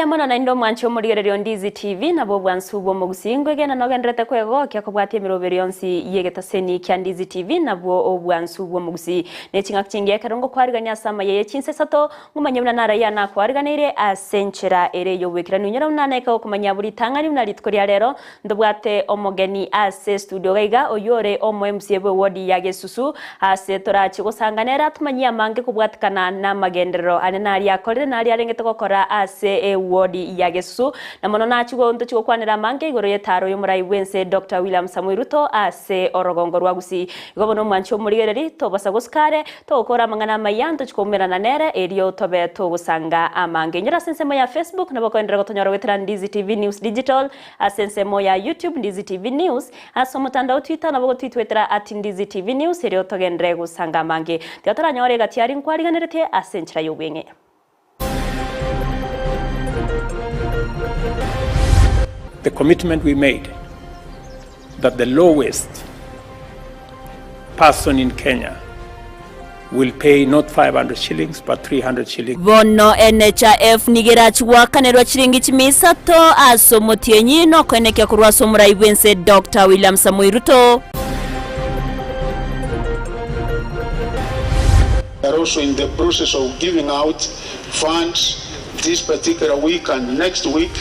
Mbuya mono naende omwanche omorigereria o Ndizi TV, nabo obwansu bw'omogusii ngwegena nogendererete kwegokia kobwatia emeroberi yonsi y'egetaseni kia Ndizi TV nabwo obwansu bw'omogusii. Ne ching'aki chingiya ekero ngokwarigania ase amaya ye chinsa isato, ngomanye buna naraiyo nakwariganeire ase enchera ere ey'oboikeranu. Inyora buna naika gokomanyia buna ritang'ani buna rituko ria rero Ntobwate omogeni ase estudio iga iga, oyio ore omo MCA bwe ward ya Gesusu, ase torache gosanga nere atomanyie amange kobwatikana namagenderero ane naria akorire naria arengete gokora ase eward ya Gesusu. Na mono nachi ntochi gokwanera amange igoro y'etaro y'omorai bw'ense Doctor William Samoei Ruto ase orogongo rwa Gusii. Igo bono omwanchi omorigereri, tobasa gosuka are, Togokora amang'ana amaya, ntochie koumerana nere, erio tobe togosanga amange. Inyora ase ensemo ya Facebook, nabo okoenderera gotonyora goetera Ndizi TV News Digital, ase ensemo ya YouTube, Ndizi TV News, ase omotandao Twitter, nabo ogotwitwetera at Ndizi TV News, erio togenderere gosanga amange. Tiga toranyore egati aria nkwariganeretie ase enchera y'obweng'e. The commitment we made that the lowest person in Kenya will pay not 500 shillings but 300 shillings. Bono NHIF nigo erachie goakanerwa chiringi chimia isato ase omotienyi na okoenekia korwa ase omorai bw'ense Doctor William Samoei Ruto. We are also in the process of giving out funds this particular week and next week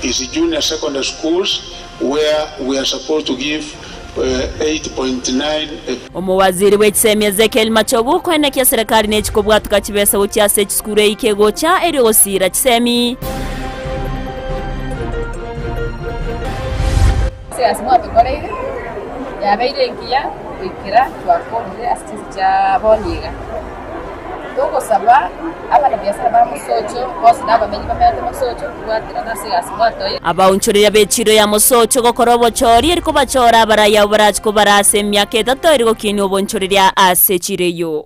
is junior secondary schools where we are supposed to give 8.9. Omowaziri bw'echisemi Ezekiel Machogu koenekia serekari nechikobwatuka chibesa gochia ase chisukuru eike egocha erio gosiira chisemi. Ase ase mwatokoreire, yabeire engiya goikera twakorire ase chinse chia bono iga. Togosaba abanabiasara ba mosocho bonsi na abamenyi bamenyete mosocho tobwaterane ase egasi mwatoire. Abaonchoreria b'echiiro ya mosocho gokora obochori eri kobachora abarai abwo barache kobara ase emiaka etato eri gokinia obonchoreria ase echiiro eyio.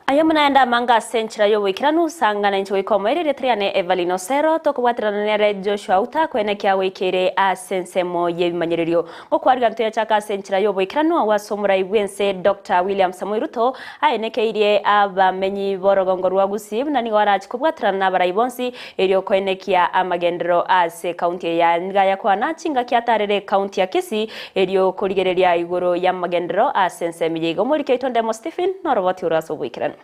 Aye buna ende amange ase enchera y'oboikeranu, sang'ana inche goika omoerio erieta riane Evelyn Osero, tokobwaterana nere Joshua Outa koenekia goikeire ase ensemo y'ebimanyererio. Gokwariga ntoyachaka ase enchera y'oboikeranu agwo ase omorai bw'ense Doctor William Samoei Ruto aenekeirie abamenyi b'orogongo rwa Gusii buna nigo arache kobwaterana nabarai bonsi erio koenekia amagenderero ase ekaunti eye ya Nigo ayakwana chingaki atarere ekaunti ya Kisii Erio korigereria igoro y'amagenderero ase ensemo eye iga omoriki oito Ndemo Stephen noroboti ore ase oboikeranu.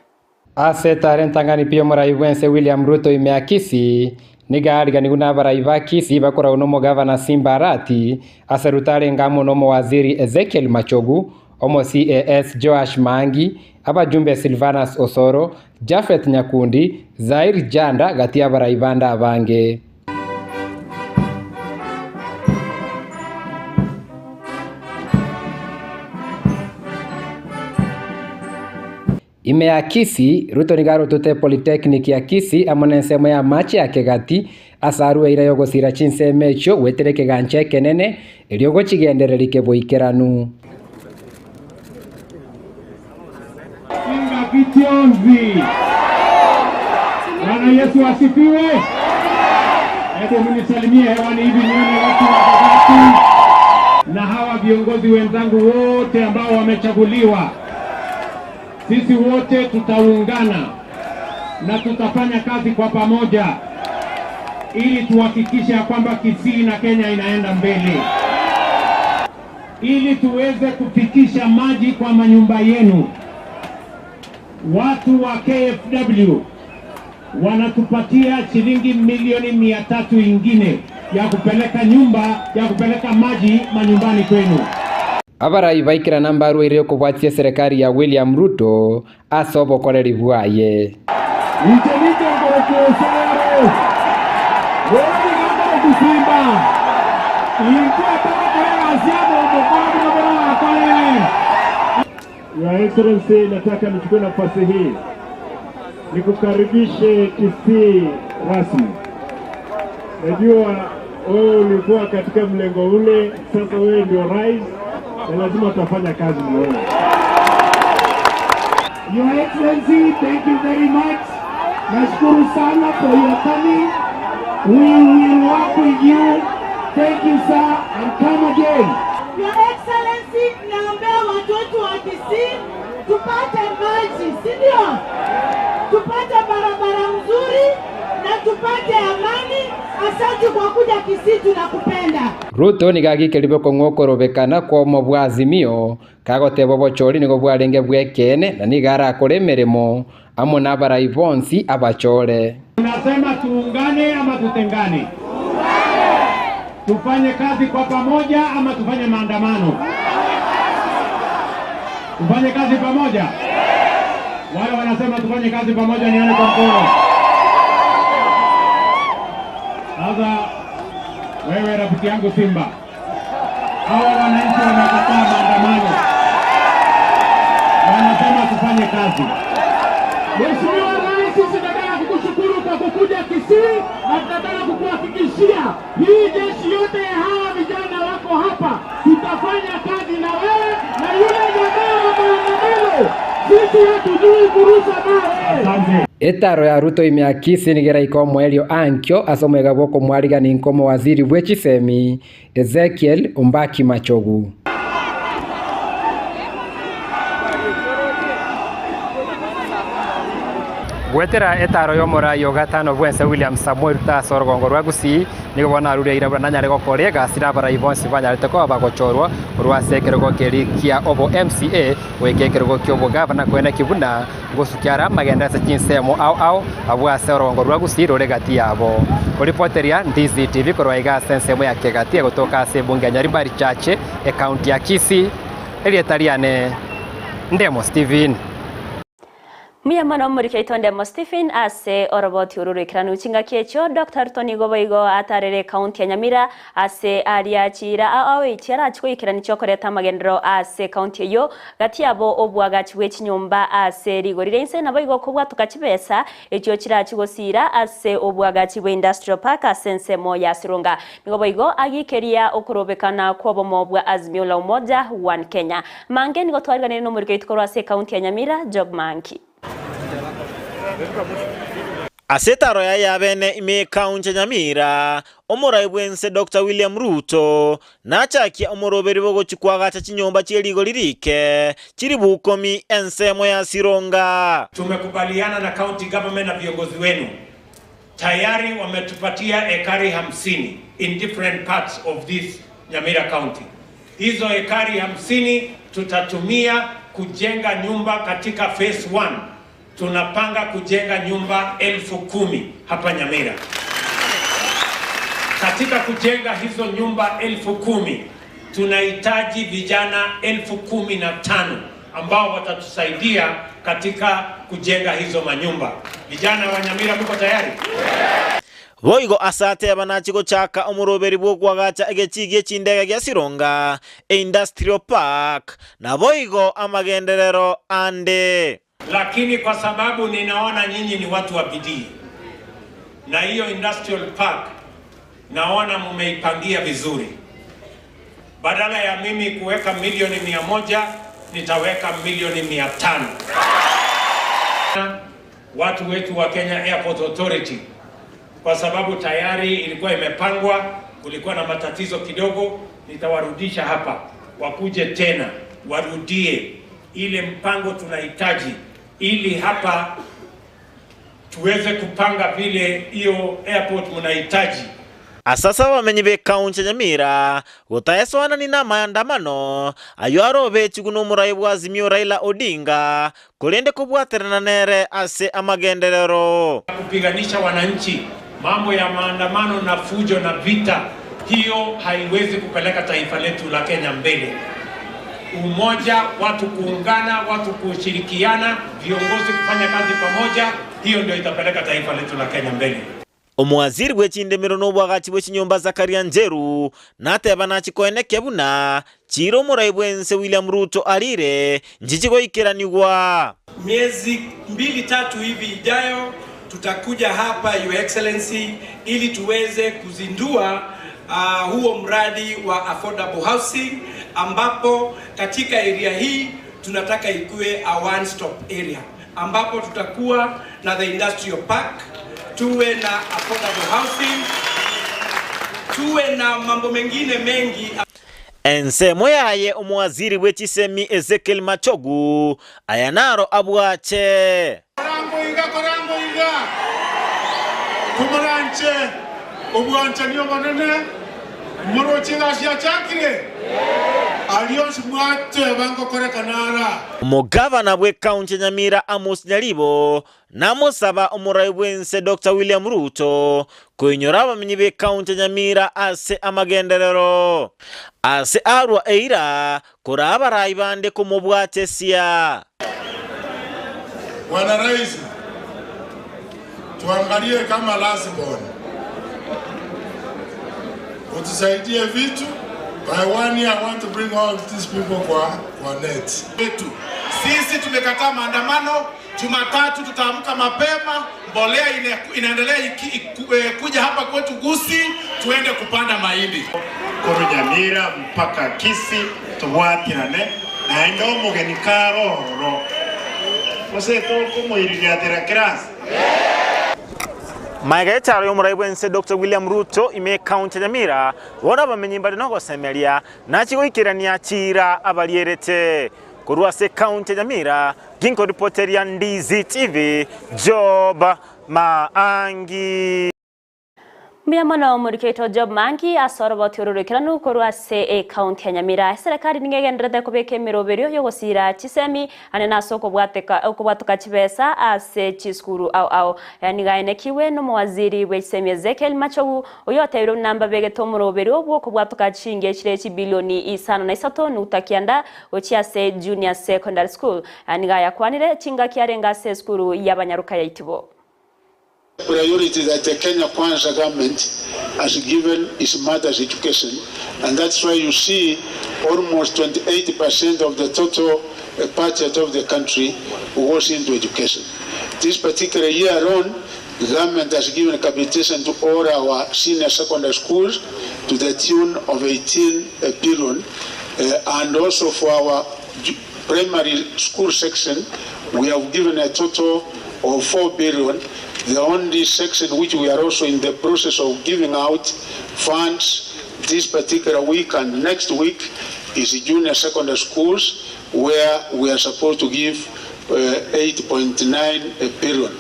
Ase etara entang'ani pi y'omorai bw'ense William Ruto ime ya Kisii, nigo aariganigwe n'abarai ba Kisii bakoragwa n'omogavana Simba Arati, ase Ruto arenge amo n'omowaziri Ezekiel Machogu, omo CAS Joash Maangi, abajumbe Silvanus Osoro, Japheth Nyakundi, Zair Janda gati y'abarai bande abange. Ime ya Kisii, Ruto nigo arotete Polytechnic ya Kisii amo nensemo y'amache ya Kegati ase arue eira y'ogosira chinsemo echio goetera ekegancha ekenene erio gochigendereria keboikeranu. Chingaki chionsi. Bwana Yesu asifiwe. Hebu mnisalimie hewani hivi nione watu wa Babati na hawa viongozi wenzangu wote ambao wamechaguliwa. Sisi wote tutaungana na tutafanya kazi kwa pamoja ili tuhakikishe ya kwamba Kisii na Kenya inaenda mbele ili tuweze kufikisha maji kwa manyumba yenu. Watu wa KFW wanatupatia shilingi milioni 300 ingine ya kupeleka nyumba ya kupeleka maji manyumbani kwenu. Abarai baikerana mbarwaire okobwatia eserekari ya William Ruto ase obokoreri bwaye. Inche ninche nkorokwa Osoro, bono nigo nkorokwa Simba. Intwe togokora egasi amo omokoro buna boragakore. Your Excellency, nataka nichukue nafasi hii nikukaribishe Kisii rasmi. Najua wewe ulikuwa katika mlengo ule, sasa wewe ndio rais na lazima tutafanya kazi na wewe. Your Excellency, thank you very much. Nashukuru sana for your coming. We will work with you. Thank you sir and come again. Your Excellency, naombea watu wetu wa Kisii tupate maji, si ndio? Tupate barabara mzuri na tupate amani. Asante kwa kuja Kisii, tunakupenda. Ruto nigo agikeri bokong'u okorobekana kw'omo bwa Azimio, kagoteba obochori nigo bwarenge bw'ekeene na nigo arakore emeremo amo nabarai bonsi abachore. Tunasema tuungane ama tutengane? Tufanye kazi kwa pamoja ama tufanye maandamano? Tufanye kazi pamoja. Wale wanasema tufanye kazi pamoja, nione kwa mkono. Sasa wewe rafiki yangu Simba, hawa wananchi wamekataa maandamano, wanasema tufanye kazi. Mheshimiwa Rais, tunataka kukushukuru kwa kukuja Kisii na tunataka kukuhakikishia hii jeshi yote ya hawa vijana wako hapa, tutafanya kazi na wewe na yule jamaa wa maandamano. Sisi hatujui kurusha mawe. Asante. Etaro ya Ruto ime ya Kisii nigo eraika omoerio ankio ase omwega bwa okomwarigani nka omowaziri bwe chisemi Ezekiel Ombaki Machogu. Gwetera etaro ya omorai o gatano bwense William Samoei Ruto ase orogongo rwa Gusii nigo bono arure eira buna nanyare gokora egasi na abarai bonsi banyarete koba bagochorwa korwa ase ekerogo keria kia obo MCA goika ekerogo kia obogavana koeneki buna gosukia are amagenda ase chinsemo ao ao abwo ase orogongo rwa Gusii rore gati yabo. Koripoteria Ndizi TV korwa iga ase ensemo ya Kegati egotoka ase ebunge ya Nyaribari Chache ecounty ya Kisii erieta riane Ndemo Stephen. Mbuya mono omoriki oito Ndemo Stephen ase oroboti oru roikeranu chingaki echio. Doctor Ruto nigo boigo atarere ekaunti ya Nyamira ase aria chiira ao ao echi arachi goikerania chiokoreta amagenderero ase ekaunti eyio gati yabo obwagachi bwe chinyomba ase rigori ria inse naboigo kobwatoka chibesa echio chirachi gosiira ase obwagachi bwe industrial park ase ensemo ya Sironga. Nigo boigo agikeria okorobekana kw'obomo bwa Azimio la Umoja One Kenya. Mange nigo twariganire nomoriki oito korwa ase ekaunti ya Nyamira Job Manki. Ase etaro yaye y'abene ime y'ekaunti ya Nyamira, omorai bw'ense Doctor William Ruto nachakia omoroberi bw'ogochia koagacha chinyomba chie rigori rike chiribu ikomi ensemo ya Sironga. Tumekubaliana na county government na viongozi wenu tayari wametupatia ekari hamsini in different parts of this Nyamira County. Hizo ekari hamsini tutatumia kujenga nyumba katika phase 1. Tunapanga kujenga nyumba 10,000 hapa Nyamira. Katika kujenga hizo nyumba 10,000 tunahitaji vijana 15,000 ambao watatusaidia katika kujenga hizo manyumba. Vijana wa Nyamira mko tayari? Boigo ase ateba nachie gochaka omoroberi bw'okoagacha egechii gie chindege gia Sironga, Industrial Park, naboigo amagenderero ande. Lakini kwa sababu ninaona nyinyi ni watu wa bidii na hiyo industrial park naona mumeipangia vizuri, badala ya mimi kuweka milioni mia moja nitaweka milioni mia tano. Watu wetu wa Kenya Airport Authority, kwa sababu tayari ilikuwa imepangwa, kulikuwa na matatizo kidogo, nitawarudisha hapa wakuje tena warudie ile mpango tunahitaji ili hapa tuweze kupanga vile hiyo airport mnahitaji. Ase abamenyi b'ekaunti ya Nyamira gotaesoanani na amaandamano ayio arobechigwe nomorai bwa Azimio Raila Odinga korende kobwaterana nere ase amagenderero. Kupiganisha wananchi, mambo ya maandamano na fujo na vita, hiyo haiwezi kupeleka taifa letu la Kenya mbele. Umoja, watu kuungana, watu kushirikiana, viongozi kufanya kazi pamoja, hiyo ndio itapeleka taifa letu la Kenya mbele. Omowaziri bwe chindemero na obwagachi bwe chinyomba Zakaria Njeru nateba nachikoenekia buna chiira omorai bwense William Ruto arire nchichigoikeranigwa. Miezi mbili tatu hivi ijayo tutakuja hapa Your Excellency ili tuweze kuzindua huo mradi wa affordable housing ambapo katika area hii tunataka ikue a one stop area ambapo tutakuwa na the industrial park, tuwe na affordable housing, tuwe na mambo mengine mengi. Ensemo yaye omowaziri bwe chisemi Ezekiel Machogu, aya naro abwache. Korango iga, korango iga, komoranche obwanchani obonene, moroche egasi yachakire, aria onsi mwateba ngokorekana ara. Omogavana bw'ekaunti ya Nyamira Amos Nyaribo Namosaba omorai bw'ense Doctor William Ruto koinyora abamenyi b'ekaunti ya Nyamira ase amagenderero. Ase arua eira koraa abarai bande komobwatesia. Bwana Rais, tuangalie kama last born. Utusaidie vitu. By one year I want to bring all these people kwa, kwa net. Wetu. Sisi tumekataa maandamano. Jumatatu tutaamka mapema, mbolea ine, inaendelea iki, iku, eh, kuja hapa kwetu Gusii, tuende kupanda mahindi. Korwa Nyamira mpaka Kisii tobwatirane, naende omogeni kare ororo, gose tokomoiririatera class? Magega y'echaro y'omorai bw'ense Doctor William Ruto ime ekaunti ya Nyamira, bono abamenyi mbare nogosemeria nachie goikerania chiira abarierete. Korwa ase ekaunti ya Nyamira, ginkoripoteria Ndizi TV, Job Maangi. Mbuya mono omoriki oito Job Maangi ase oroboti oro roikeranu korwa ase ekaunti ya Nyamira. Eserekari nigo egendererete kobeka emeroberio y'ogosiira chisemi ande na ase okobwateka okobwatoka chibesa ase chisukuru ao ao. Aya nigo aenekigwe nomowaziri bwe chisemi Ezekiel Machogu oyio otebire buna mbabegete omoroberio bw'okobwatoka chingi chire chibilioni isano na isato nukta kianda gochia ase Junior Secondary School. Aya nigo ayakwanire chingaki arenge ase esukuru y'abanyaroka ya Itibo. Priority that the Kenya Kwanza government has given is matters education and that's why you see almost 28% of the total budget of the country goes into education. This particular year alone, the government has given capitation to all our senior secondary schools to the tune of 18 billion and also for our primary school section we have given a total of 4 billion. The only section which we are also in the process of giving out funds this particular week and next week is junior secondary schools where we are supposed to give 8.9 billion.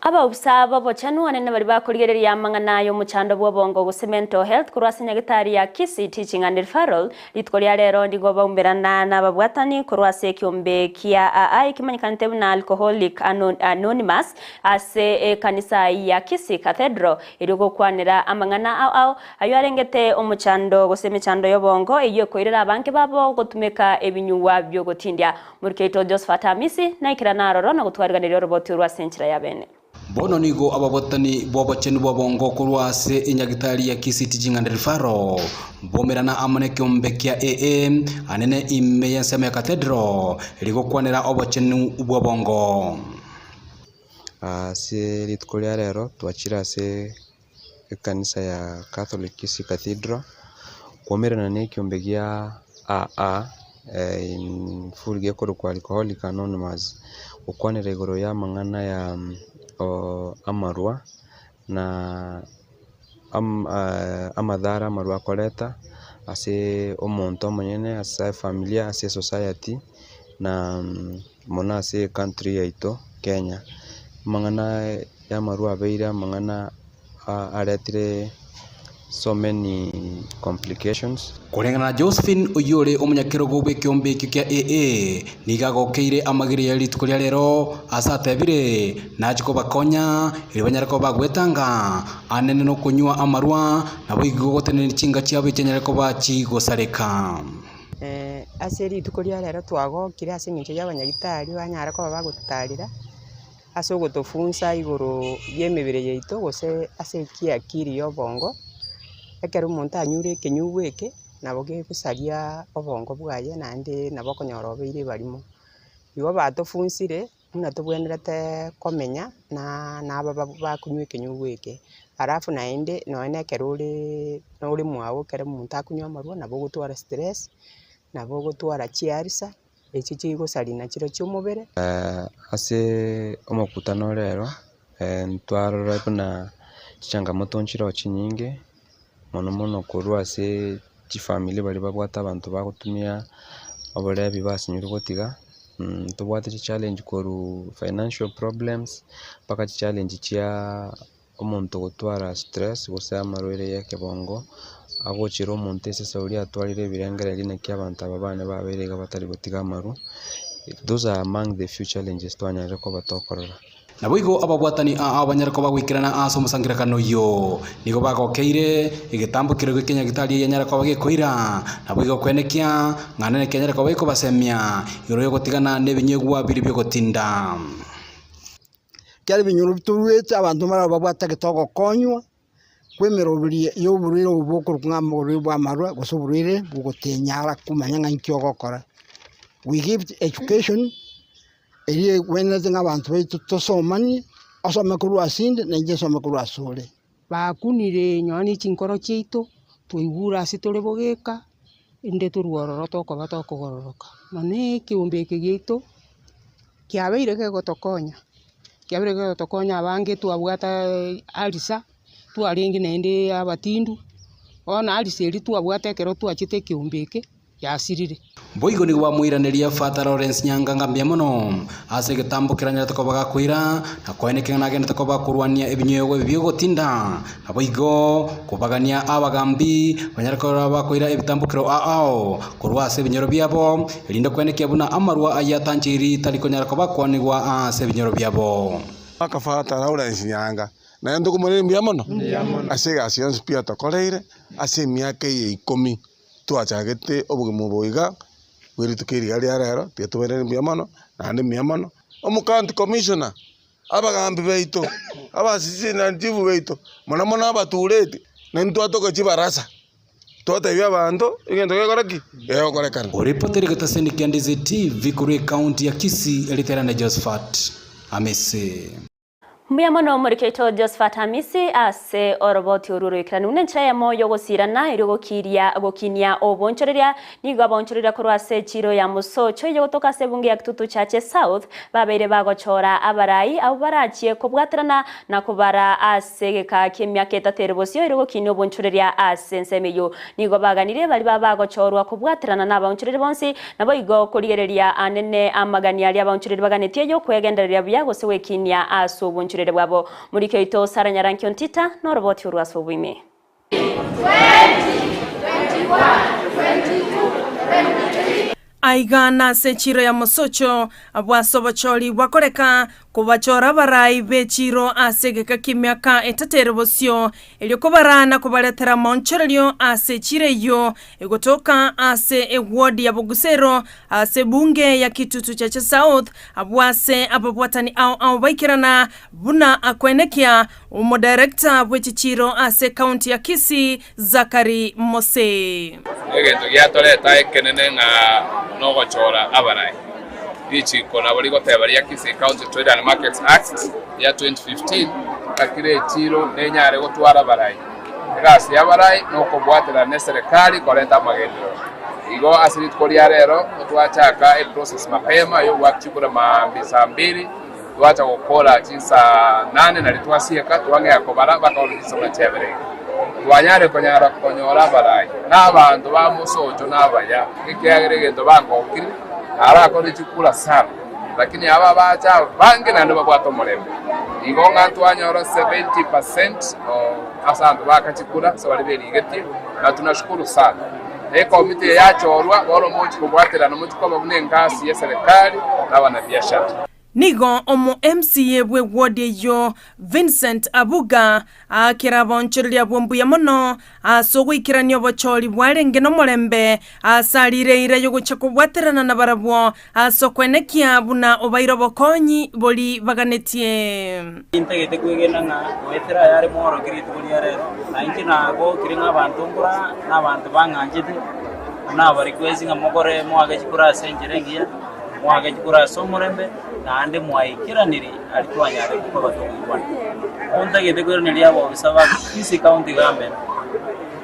Abaofisa b'obochenu anene baria bakorigereria amang'ana y'omochando bw'obongo gose mental health korwa ase nyagitari ya Kisii Teaching and Referral rituko ria rero nigo baumberana nababwatani korwa ase ekiombe kia AA ekemanyekanete buna Alcoholic Anonymous ase ekanisa ya Kisii Cathedral erio gokwanera amang'ana ao ao Ayio arengete omochando gose emechando y'obongo eyio ekoirera abange babo gotumeka ebinyugwa bi'ogotindia. Omoriki oito Josephat Amisi naikerane aroro na gotwariganeria oroboti orwo ase enchera ya bene. Bono nigo ababwatani b'obochenu bw'obongo korwa ase enyagitari ya Kisii Teaching and Referral bomerana amo nekeombe kia AA anene ime y'ensemo ya Cathedral rigokwanera obochenu bw'obongo. Ase rituko ria rero twachire ase ekanisa ya Catholic Kisii Cathedral, kwomerana na ekiombe gia AA in full gekorokwa Alcoholic Anonymous, gokwanera igoro ya amang'ana ya amarwa na amadhara amarwa akoreta ase omonto omonyene, ase efamilia, ase esociety na mono ase ecountry yaito Kenya. Amang'ana ya amarwa abeire amang'ana aretire so many complications. Koreng'ana na Josephine oyio ore omonyakerogo bw'ekeombe ekio kia AA, nigo agokeire amagiri ye rituko ria rero ase atebire nachie kobakonya erio banyare koba bagwetanga anene nokonywa amarwa naboigo gotenenia chinga chiabo echianyare koba chigosareka. Ase rituko ria rero twagokire ase eng'encho ya abanyagitari banyare koba bagototarera. Ase ogotofunsa igoro y'emebere yaito gose ase ekiakiri y'obongo, ekero omonto anyure ekenyugwa eke, nabo gegosaria obongo bwaye naende nabo okonyora obeire ebarimo. Igo batofunsire buna tobwenerete komenya na naba bakonywa ekenyugwa eke. Alafu naende nonye na ekero oreee ore mwago ekero omonto akonywa amarwa nabo ogotwara stress, nabo ogotwara chiarisa. Echi chigosaria nachirechio chi'omobere. Ase omokutano ore ero, ntwarora buna chichangamoto nchireo chinyinge, Mono mono korwa ase chifamiri baria babwate abanto bagotumia oborebi basinyirwe gotiga, ntobwate chichallenge korwa financial problems, mpaka chichallenge chia omonto gotwara stress gose amarwaire ya ekebongo, agochera omonto esese oria atwarire ebirengererio naki abanto aba bane babeire iga batari gotiga amarwa, those are among the few challenges twanyarire koba tokorora. Naboigo ababwatani aa banyare koba goikerana ase omosangererekano oyio, nigo bagokeire egetambo keria gi'ekenyagitari enyare koba gekoira, naboigo kwenekia ng'a nere kenyare koba gekobasemia igoro y'ogotigana nebinyegwa biria bi'ogotinda. Ekiagera ebinyoro bitoruete abanto mbare babwatagete ogokonywa kwa emeroberi ya oborwaire obo bokorokwa ng'a oborwaire bwa amarwa gose oborwaire bwogotenyara komanya ng'a inki ogokora. We give education. Erio egwenerete ng'a abanto baito tosomanie, osome korwa asinde, na inche nsome korwa asore. Bakunire nonya ne chinkoro chiaito, twaigure ase tore bogeka, inde torwe ororo tokoba tokogororoka. Nonya ekeombe eke giaito, kiabeire kegotokonya, kiabeire kegotokonya abange twabwate arisa, twarenge naende abatindu, bono arisa eria twabwate ekero twachete ekeombe eke. yasirire. Boigo nigo bamoiraneria Father Lawrence Nyanga ng'a mbuya mono ase egetambo keranyarete koba gakoira na koeneka ng'a nagenderete koba korwania ebinywegwa ebi bi'ogotinda. Naboigo kobagania abagambi banyare korora bakoira ebitambokero ao ao korwa ase ebinyoro biabo, erinde koenekia buna amarwa ayio atancheiri tari konyara koba akwanigwa ase ebinyoro biabo. Mpaka Father Lawrence Nyanga, naye ntokomoiraneria mbuya mono ase egasi yonsi pi atokoreire ase emiaka eye ikomi. Twachagete obogima obo iga bwe rituko eri iga ria rero, tiga tobairane mbuya mono, naende mbuya mono. Omocounty commissioner, abagambi baito, abasisi chifu baito, mono mono abatureti, naintwe twatoka chibarasa, twatebia abanto egento gekore ki? Gegokorekana. Oripoti rigotaseni kia Ndizi TV korwa ekaunti ya Kisii, Riterane Josephat Amisi. Mbuya mono omoriki oito Josephat Amisi ase oroboti orwo roikeranu buna enchera eyemo y'ogosirana erio gokiria gokinia obonchoreria. Nigo abaonchoreria korwa ase echiro ya Mosocho eye gotoka ase ebunge ya Kitutu Chache South babeire bagochora abarai abwo barachie kobwaterana na kobara ase egeka ki'emiaka etato ere bosio erio gokinia obonchoreria ase ensemo eyio. Nigo baganirie baria bagochorwa kobwaterana nabaonchoreria bonsi Naboigo korigereria anene amagani aria abaonchoreri baganetie y'okwegendereria buya gose gwekinia ase obonchoreri bwabo. Moriki oito Sarah Nyarankio Ntita noroboti orwo ase oboime. Aiga nase echiro ya Mosocho bwase obochori bwakoreka Kobachora abarai b'echiiro ase egeka ki'emiaka etato ere bosio, erio kobaraa na kobaretera amaonchorerio ase echiiro eyio egotoka ase ewodi ya Bogusero ase ebunge ya Kitutu Chache South, abwo ase ababwatani ao ao baikerana buna akoenekia omodirector bwe chichiiro ase ekaunti ya Kisii Zachary Mose. Egento giatoreta ekenene ng'a nogochora abarai. Richiko nabo rigoteba ria Kisii County Trade and Markets Act ya 2015 ng'a kera echiro nenyare gotwara abarai. Egasi y'abarai nokobwaterana neserekari korenta amagenderero. Igo ase rituko ria rero twachaka eprocess mapema yogoaka chikura maambia saa mbili twacha gokora chinsaa nane nario twasieka twang'ea kobara mpaka bono chinsa buna chiabere iga. Twanyare konyara konyora abarai na abanto ba mosocho na abaya ekiagera egento bangokire arakore chikura sana lakini aba abacha abange naende babwate omorembe. Igo ng'a twanyora 70% ase abanto baaka chikura ase baria berigetie na tunashukuru sana. Na ekomiti eye yachorwa bono mochi kobwaterana mochi koba buna engasi y'eserekari na abanabiashara. Nigo omo MCA bw'ewodi eyio Vincent Abuga aakire abaonchoreria abwo mbuya mono ase ogoikerania obochori bwarenge nomorembe ase arire eira y'ogochia kobwaterana nabarabwo ase okwenekia buna obaire obokonyi bori baganetie. Ntagete kwegena ng'a goetera ayare mworokia rituko ria rero, na inche nagokire ng'a abanto nkora na abanto bang'anchete, buna abarequest ng'a mokore moake chikura ase enchera engiya, Moake chikura ase omorembe, naende mwaikeraniri aria twanyarete koba tokoigwana. Ontagete koiraneria abobisa ba Kisii County Government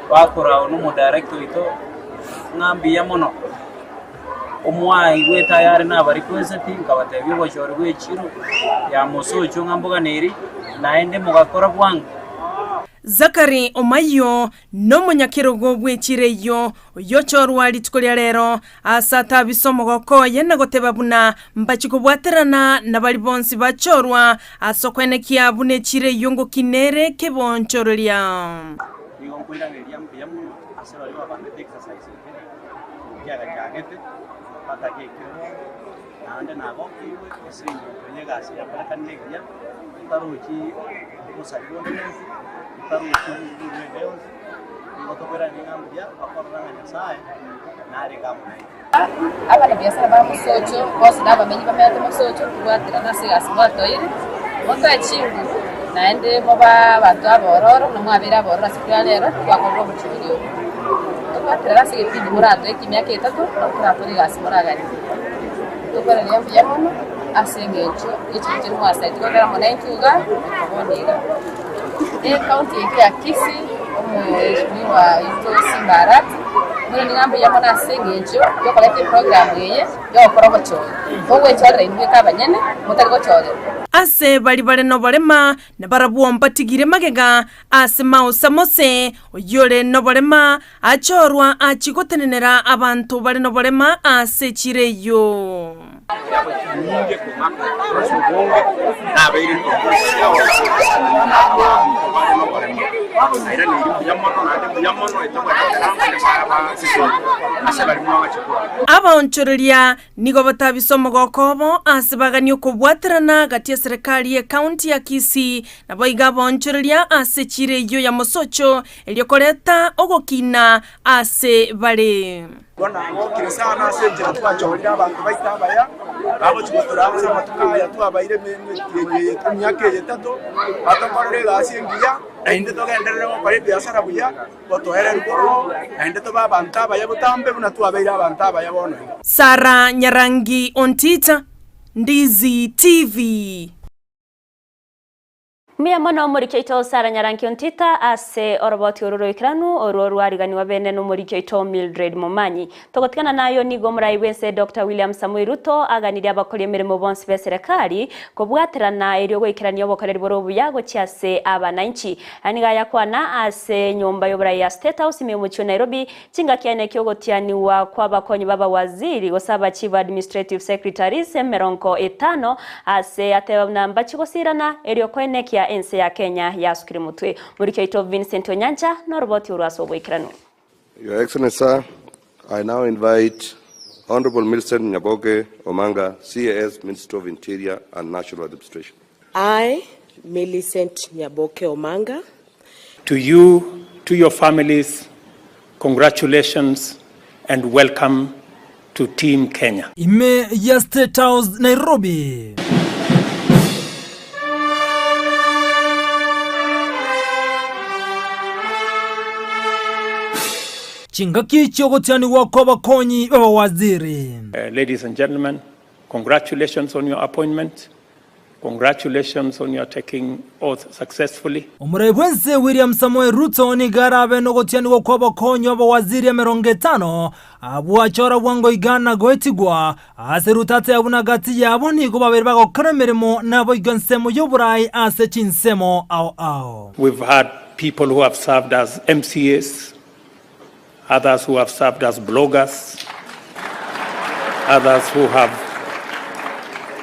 bakoragwa na omodirector oito ng'a mbuya mono, omwaigwete ayare nabarequeseti nkabatebia obochori bwa echiro ya Mosocho ng'a mboganeiri, naende mogakora bwango. Zachary Omayio nomonyakerogo bw'echira eyio, oyochorwa rituko ria rero, ase atabisa omogoko oye na goteba buna mbachie kobwaterana na baria bonsi bachorwa ase okoenekia buna echira eyio ngokina ere kebonchoreria. Nigo nkoiraneria mbuya mono ase baria babangete exercise eke, kiagachagete mpaka giaikire bono, naende nagokigwe ase eng'encho ya egasi yakorekanire egiya, totarochi obosari bonde bwensi, totarochi oborwaire ende yonsi, nigo tokoiraneria ng'a mbuya bakorora ng'a Nyasaye nare iga amo naintwe. Abanabiasara ba Mosocho bonsi na abamenyi bamenyete Mosocho tobwaterane ase egasi mwatoire, motoe chinguru naende mobe abanto abororo buna mwabeire abororo ase rituko ria rero twakorire obochori obo. Tobwaterane ase egepindi moratoe emiaka etato nabo torakore egasi moraganie. Tokoiraneria mbuya mono ase eng'encho ye chinto chiria mwasaete kogera amo naintwe iga goika bono iga. Ekaunti yaito ya Kisii, omweshimiwa oito Simba Arati, bono nigo mbuya mono ase eng'encho yokoreta eprogram eye yogokora obochori. Togwechorera inwe bweka abanyene, motari gochorerwa. Ase baria bare noborema, na barabwo mbatigire magega ase maosa Mose, oyore noborema, achorwa achie gotenenera abanto bare noborema ase echiro eyio. Abaonchoreria nigo batabisa omogoko obo ase baganie okobwaterana gati y'eserekari y'ecounty ya Kisii naboigo abaonchoreria ase echiro eyio ya Mosocho erio koreta ogokina ase bare. Bono nagokire sana ase enchera twachorire abanto baito abaya, bagochia gotoraa ase amatuko aya twabaire emetienyi eye emiaka eye etato, batokorere egasi engiya, naende togenderere gokora ebiasara buya, gotoererwa boro, naende tobe abanto abaya botambe buna twabeire abanto abaya bono iga. Sarah Nyarangi Ontita, Ndizi TV. Mbuya mono omoriki oito Sarah Nyaranki Ontita ase oroboti oro roikeranu orwo rwariganiwa bene nomoriki oito Mildred Momanyi. Togotigana nayo nigo omorai bwense Doctor William Samoei Ruto aganirie abakori emeremo bonsi beserekari kobwaterana erio goikerania obokoreri bore obuya gochia ase abanainchi. Aya nigo ayakwana ase enyomba yoborai ya State House ime yomochie o Nairobi chingaki aye neki ogotianiwa kwabakonyi b'abawaziri gose aba chief administrative secretaries emerongo etano ase ateba buna mbachie gosirana erio koenekia ense ya Kenya yasukire motwe. Moriki oito Vincent Onyancha noroboti orwo ase oboikeranu. Your Excellency Sir, I now invite Honorable Millicent Nyaboke Omanga, CAS Minister of Interior and National Administration. I, Millicent Nyaboke Omanga. To you, to your families, congratulations and welcome to Team Kenya. Ime ya State House Nairobi. Chingaki chi'ogotianigwa kw'abakonyi b'abawaziri. Ladies and gentlemen, congratulations on your appointment. Congratulations on your taking oath successfully. Omorai bw'ense William Samoei Ruto nigo arabe nogotianigwa kw'abakonyi b'abawaziri 50 abwo achora bwango iga na goetigwa ase Ruto ateba buna gati yabo nigo babere bagokora emeremo naboigo ensemo y'oborai ase chinsemo ao ao. We've had people who have served as MCAs, others who have served as bloggers, others who have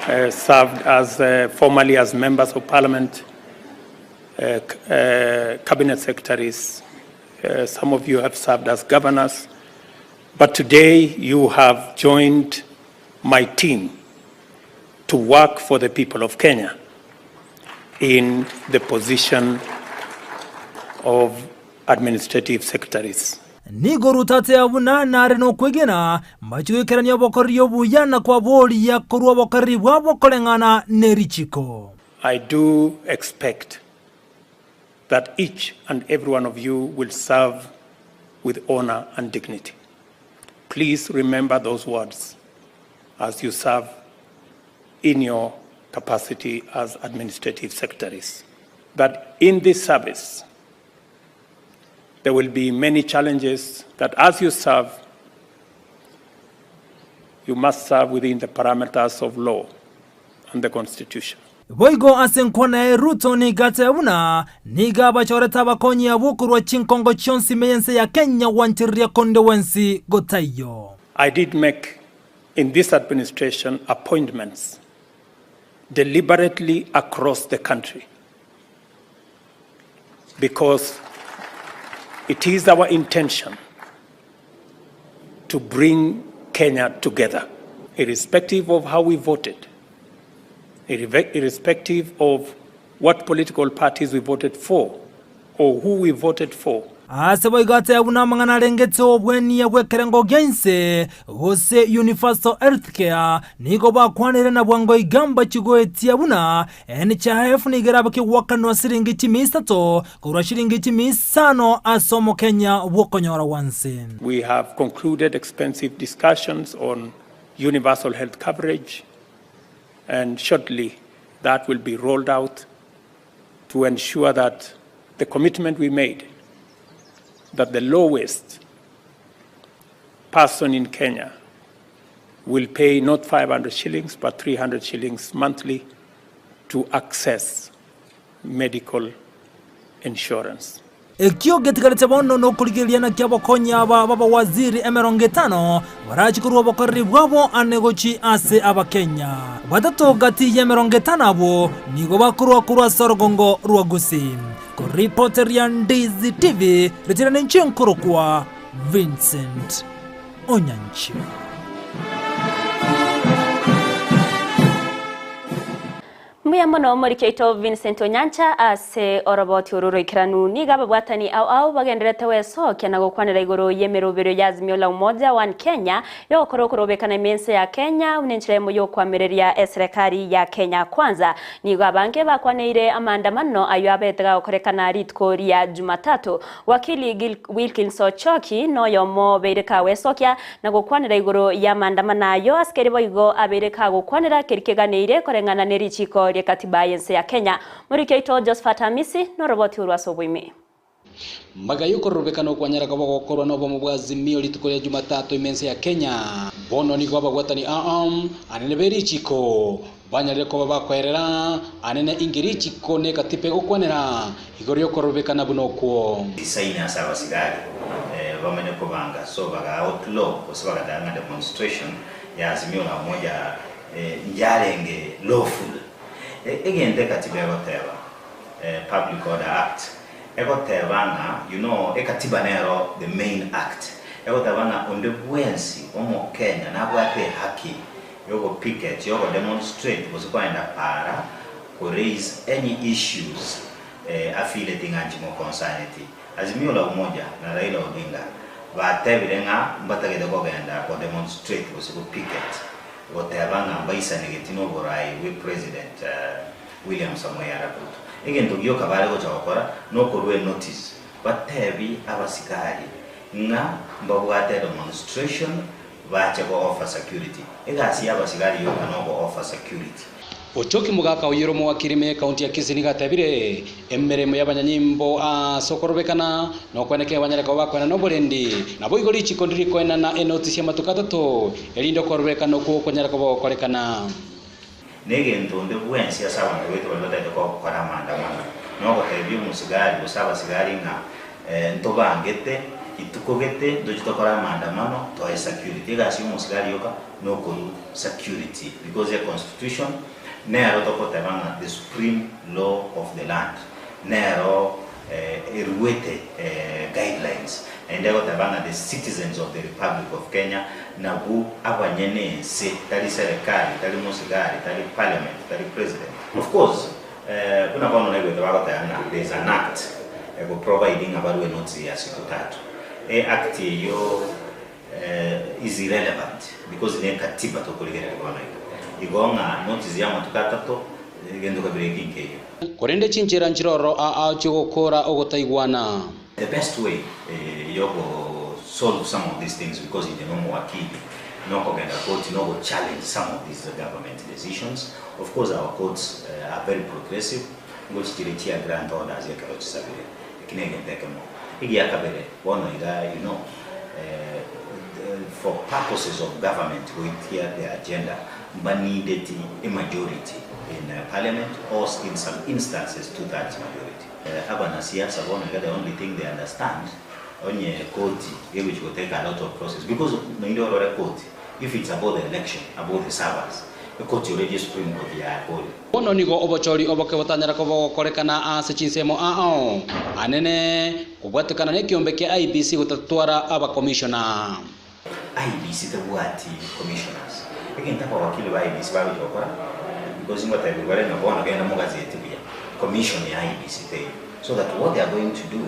uh, served as uh, formerly as members of parliament, uh, uh, cabinet secretaries. Uh, some of you have served as governors. But today you have joined my team to work for the people of Kenya in the position of administrative secretaries. Nigo Ruto ateba buna nare nokwegena mbache goikerania obokoreri obuya na kwaboria korwa obokoreri bwabo koreng'ana ne richiko. I do expect that each and every one of you will serve with honor and dignity. Please remember those words as you serve in your capacity as administrative secretaries. That in this service, there will be many challenges that as you serve, you must serve within the parameters of law and the Constitution. Boigo ase enkwana yaye Ruto nigo ateba buna nigo abachorete abakonyi abwo korwa chinkongo chionsi ime y'ense ya Kenya gwanchereria konde gwensi gotaiyo. I did make in this administration appointments deliberately across the country because it is our intention to bring Kenya together, irrespective of how we voted, irrespective of what political parties we voted for or who we voted for. Ase boigo ateba buna amang'ana arengete obwenia bw'ekerengo gia inse, gose Universal Health Care, nigo bakwanire na bwango iga mbachigoetia buna NHIF nigo erabe kegwakanwa siringi chimia isato korwa shiringi chimia isano ase omokenya bw'okonyora gwanse. We have concluded expensive discussions on universal health coverage and shortly that will be rolled out to ensure that the commitment we made that the lowest person in Kenya will pay not 500 shillings but 300 shillings monthly to access medical insurance. Ekio getigarete bono nokorigereria naki abakonyi aba b'abawaziri emerongo etano barache korua obokoreri bwabo ane gochia ase Abakenya. Batato gati y'emerongo etano abwo nigo bakorwa korwa ase orogongo rwa Gusii. Koripoteria Ndizi TV, ritina ninche nkorokwa Vincent Onyancha. Mbuya mono omoriki oito Vincent Onyancha ase oroboti oro roikeranu. Nigo ababwatani ao ao bagendererete gwesokia na gokwanera igoro y'emeroberio ya Azimio la Umoja One Kenya yogokora okorobekana ime ense ya Kenya buna enchera eyemo y'okoamereria eserekari ya Kenya Kwanza. Nigo abange bakwaneire amaandamano ayio abete gagokorekana rituko ria Jumatatu. Wakili Wilkins Ochoki noyomo obeire kagwesokia na gokwanera igoro y'amaandamano ayio ase keria boigo abeire kagokwanera keria keganeire koreng'ana ne richiiko ri'ekatiba y'ense ya Kenya. Moriki oito Josphat Amisi noroboti orwo ase oboime. Magega y'okororobekana okwanyara koba gokorwa nobomo bwa Azimio rituko ria Jumatatu ime ense ya Kenya, bono nigo ababwatani aa anene be richiiko Banyarire koba bakoerera anene inki richiko na ekatiba egokwanera igoro y'okorobekana buna okwo. Risaini ase abasigari bamanye kobanga so baga outlaw gose bagateba ng'a demonstration ya Azimio la Umoja yarenge lawful. Egento ekatiba egoteba, Public Order Act, egoteba ng'a you know ekatiba nero the main act, egoteba ng'a onde bwensi omokenya nabwate ehaki yogo picket, yogo demonstrate gose koenda para ko raise any issues afeeleti ng'a nchimo concerneti. Azimio la Umoja na Raila Odinga batebire ng'a mbatagete kogenda ko demonstrate gose go picket goteba ng'a mbaisanegeti noborai bwe President William Samoei Arap Ruto. Egento gioka bare gocha gokora nokorua enotice batebi abasikari ng'a mbabwate edemonstration Bache go offer security. Egasi y'abasigari yoka nogo offer security. Ochoki mogaka oyio omowakiri ime y'ekaunti ya Kisii nigo atebire, Emeremo y'abanyanyimbo ase okorobekana nokwenekea banyare koba bakoenana oborendi, naboigo richiko ndirikoenana enotisi y'amatuko atato, erinde okorobekana okwo konyare koba gokorekana. Negento onde bwensi ase abanto baito baria batagete gokora amaandamano, nogotebia omosigari gose abasigari ng'a ntobangete rituko gete ntoche tokore amaandamano toe security. Egasi y'omosigari yoka nokorwa security because e constitution nero togoteba ng'a the supreme law of the land nero eruete guidelines naende egoteba ng'a the citizens of the Republic of Kenya nabwo abanyene ense, tari serikali, tari mosigari, tari parliament, tari president. Of course buna bono naigwete bagoteba ng'a there is an act ego provide ng'a barue notice ya siku tatu. E act eyio is irrelevant because ne katiba tokorigereria bono iga. Igo ng'a notice ya amatuko atato egento kabere eki nkeiyo. Korende chinchera nchiroro aa chi'ogokora ogotaigwana. The best way yogo solve some of these things because inche nomowakili nokogenda court nogo challenge some of these government decisions. Of course our courts are very progressive ngochichire chia grant orders ekero chisabire. Eki negento ekemo. Egiakabere bono iga you know. for purposes of government goitia the agenda mbanideti a majority in parliament or in some instances two thirds majority. Abanasiasa bono iga the only thing they understand onye koti egochi go take a lot of process because naende orore koti if it's about the election about the servers ekoti already esupreme court yakorire. Bono nigo obochori oboke botanyara koba bogokorekana ase chinsemo ao anene kobwatekana nekiombe kia IEBC gotatwara abakomishona. IEBC tebwati commissioners. Egento abawakili ba IEBC bagochia gokora because ngotebiwa bare ng'a bono genda mogazeti buya, commission ya IEBC teiyo. So that what they are going to do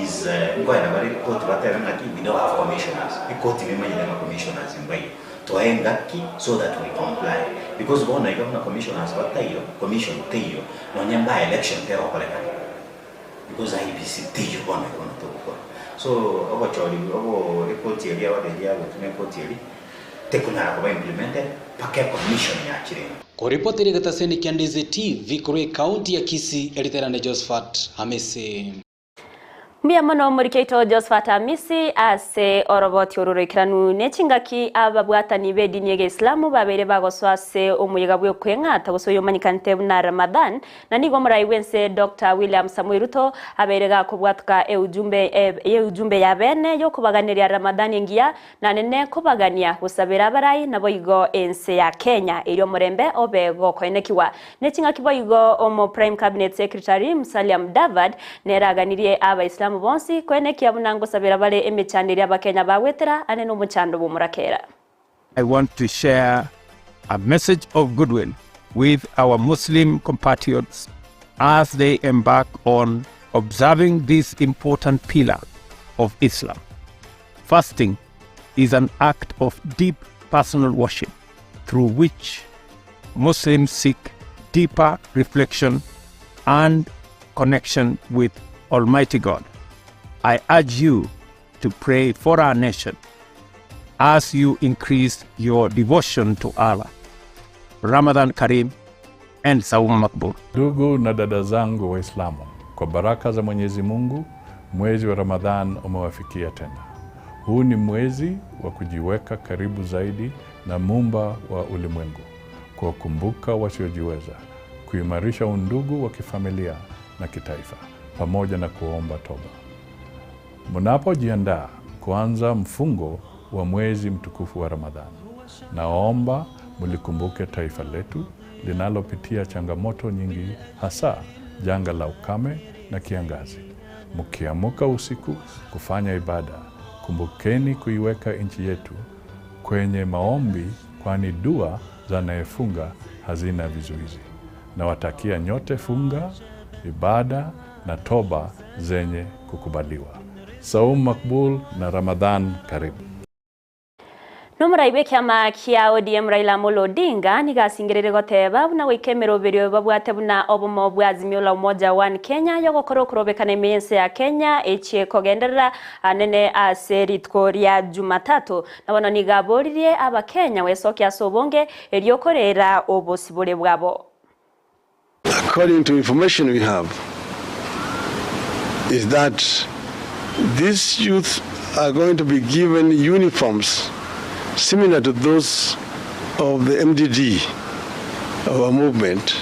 is nkoenda bare court batebe ng'aki we don't have commissioners. Ekoti nemanyete ng'a commissioners mbaiyo. Toe engaki so that we comply. Because bono iga buna commissioners bataiyo, commission teiyo, nonye mba election tegokorekana. Because IEBC teiyo bono iga buna togokora. So obochori obo ekoti eria abatebi agotumia ekoti eria, tekonyara koba implemented mpaka ecommission yachire ime. Koripotera egetaseni kia Ndizi TV korwa ekaunti ya Kisii, Eriterane Josephat Hamisi. Mbuya mono omoriki oito Josphat Amisi ase oroboti oro roikeranu ne chingaki ababwatani b'edini y'Egeislamu babeire bagosoa ase omoyega bw'okweng'ata gose oyomanyekanete buna Ramadhan na nigo omorai bw'ense Doctor William Samoei Ruto abeire gakobwatoka eujumbe eujumbe ya bene y'okobaganeria Ramadhan engiya na nene kobagania gosabera abarai naboigo ense ya Kenya erio omorembe obe gokoenekigwa ne ching'aki boigo omo Prime Cabinet Secretary Musalia Mudavadi nere aganirie Abaislamu bonsi koenekia buna ngosabera bare emechando eria Abakenya bagwetera ane nomochando bw'omorakera. I want to share a message of goodwill with our Muslim compatriots as they embark on observing this important pillar of Islam. Fasting is an act of deep personal worship through which Muslims seek deeper reflection and connection with Almighty God. I urge you to pray for our nation as you increase your devotion to Allah. Ramadan Kareem and Saum Makbul. Ndugu na dada zangu Waislamu, kwa baraka za Mwenyezi Mungu, mwezi wa Ramadhan umewafikia tena. Huu ni mwezi wa kujiweka karibu zaidi na muumba wa ulimwengu, kuwakumbuka wasiojiweza, kuimarisha undugu wa kifamilia na kitaifa, pamoja na kuomba toba. Mnapojiandaa kuanza mfungo wa mwezi mtukufu wa Ramadhan, naomba mlikumbuke taifa letu linalopitia changamoto nyingi, hasa janga la ukame na kiangazi. Mkiamka usiku kufanya ibada, kumbukeni kuiweka nchi yetu kwenye maombi, kwani dua za anayefunga hazina vizuizi. Nawatakia nyote funga, ibada na toba zenye kukubaliwa. Saum Makbul na Ramadhan karibu. Nomorai bw'ekiama kia ODM Raila Amolo Odinga nigo asingereire goteba buna goika emeroberio babwate buna obomo bwa Azimio la Umoja One Kenya yogokora okorobekana ime y'ense ya Kenya echie kogenderera anene ase rituko ria Jumatatu. Na bono nigo aboririe abakenya gwesokia ase obonge erio okorera obosibore bwabo. According to information we have, is that these youth are going to be given uniforms similar to those of the MDD, our movement,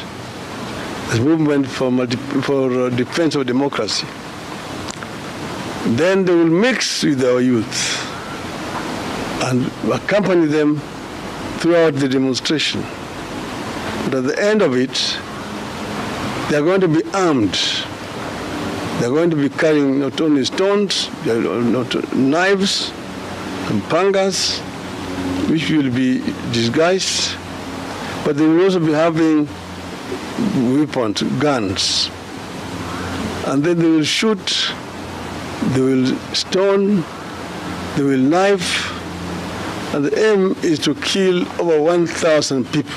the movement for, multi, for defense of democracy. Then they will mix with our youth and accompany them throughout the demonstration. But at the end of it, they are going to be armed. They are going to be carrying not only stones, not knives and pangas, which will be disguised, but they will also be having weapons, guns. And then they will shoot, they will stone, they will knife, and the aim is to kill over 1,000 people.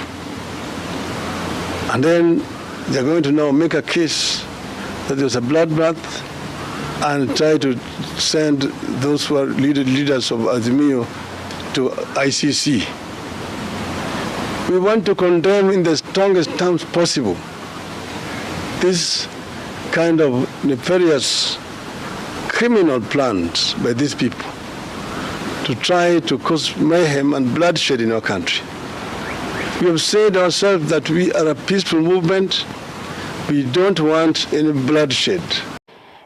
And then they're going to now make a case that there was a bloodbath and try to send those who are leaders of Azimio to ICC. We want to condemn in the strongest terms possible this kind of nefarious criminal plans by these people. to try to cause mayhem and bloodshed in our country. We have said ourselves that we are a peaceful movement. We don't want any bloodshed.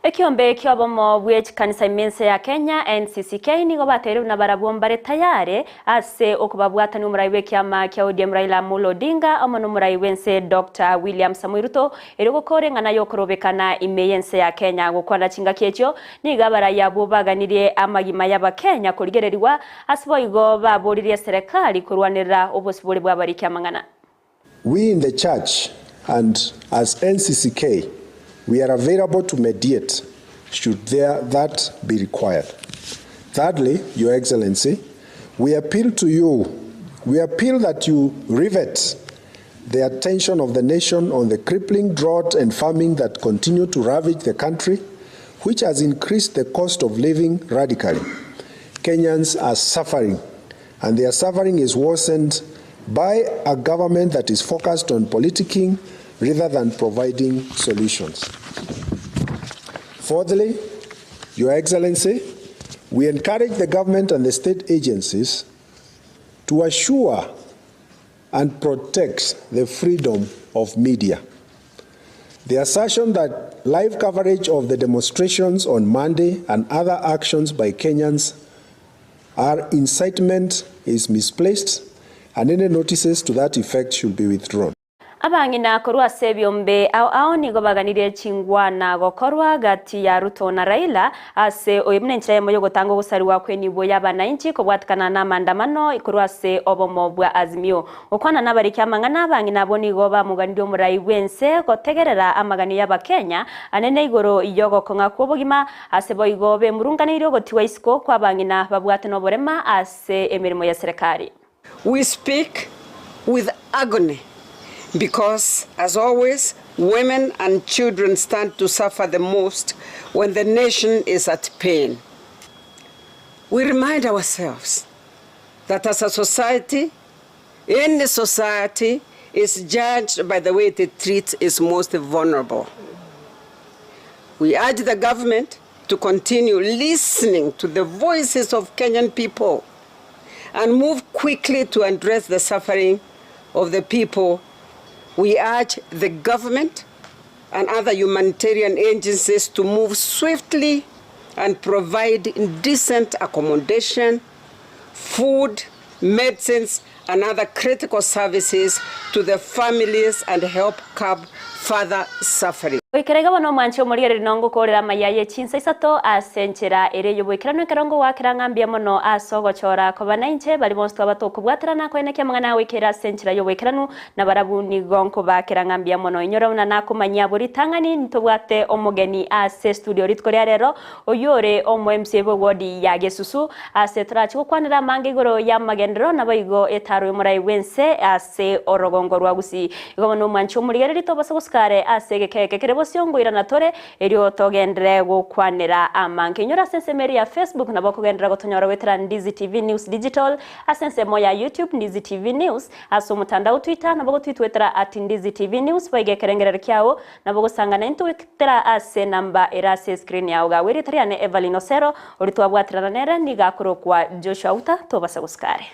Ekiombe ki'obomo bwe chikanisa ime ense ya Kenya, NCCK, nigo bateire buna barabwo mbare tayare ase okobabwatania omorai bw'ekiama kia ODM Raila Amolo Odinga amo nomorai bw'ense Doctor William Samoei Ruto erio gokora eng'ana y'okorobekana ime y'ense ya Kenya. Gokwana chingaki echio nigo abarai abwo baganirie amagima y'abakenya korigererigwa ase boigo baboririe eserekari korwanerera obosibore bw'abariki amang'ana. We in the church and as NCCK we are available to mediate should there that be required. Thirdly, Your Excellency, we appeal to you, we appeal that you rivet the attention of the nation on the crippling drought and famine that continue to ravage the country, which has increased the cost of living radically. Kenyans are suffering, and their suffering is worsened by a government that is focused on politicking rather than providing solutions. Fourthly, Your Excellency, we encourage the government and the state agencies to assure and protect the freedom of media. The assertion that live coverage of the demonstrations on Monday and other actions by Kenyans are incitement is misplaced and any notices to that effect should be withdrawn. Abang'ina korwa ase ebiombe ao ao nigo baganirie chingwana gokorwa gati ya Ruto na Raila ase oyo buna enchera eyemo y'ogotanga ogosariwa kw'enibo y'abanainchi kobwatekana n'amandamano korwa ase obomo bwa Azimio. Gokwana nabariki amang'ana abang'ina abwo nigo bamoganirie omorai bw'ense gotegerera amaganio y'abakenya anene igoro y'ogokong'a kw'obogima ase boigo bemurunganeirie ogotigwa isiko kw'abang'ina babwate noborema ase emeremo ya serekari. We speak with agony because, as always, women and children stand to suffer the most when the nation is at pain. We remind ourselves that as a society, any society is judged by the way it treats its most vulnerable. We urge the government to continue listening to the voices of Kenyan people and move quickly to address the suffering of the people. We urge the government and other humanitarian agencies to move swiftly and provide decent accommodation, food, medicines, and other critical services to the families and help curb further suffering. Goikera iga bono omwanche omorigereria nongokoorera amaya ye chinsa isato ase enchera ere y'oboikeranu ekero ngogoakera ng'a mbuya mono ase ogochora koba nainche baria bonsi twaba tokobwaterana koenekia amang'ana agoikera ase enchera y'oboikeranu na barabwo nigo nkobaakera ng'a mbuya mono. Inyora buna nakomanyia abwo ritang'ani ntobwate omogeni ase estudio rituko ria rero oyio ore omo MCA bw'ewodi ya Gesusu ase torache gokwanera amange igoro y'amagenderero naboigo etaro y'omorai bw'ense ase orogongo rwa Gusii. Igo bono omwanche omorigereria tobasa gosika are ase egeka eke kere bosio ngoirana tore, erio togenderere gokwanera amange. Inyora ase ensemo eria ya Facebook nabo okogenderera gotonyora goetera Ndizi TV News Digital, ase ensemo ya YouTube Ndizi TV News, ase omotandao Twitter nabo gotwitwetera at Ndizi TV News boigo ekerengerero kiao nabo ogosangana intwe goetera ase enamba ere ase escreen yao gagwa erieta riane Evelyn Osero, oria twabwaterana nere nigo akorokwa Joshua Uta tobasa gosika are.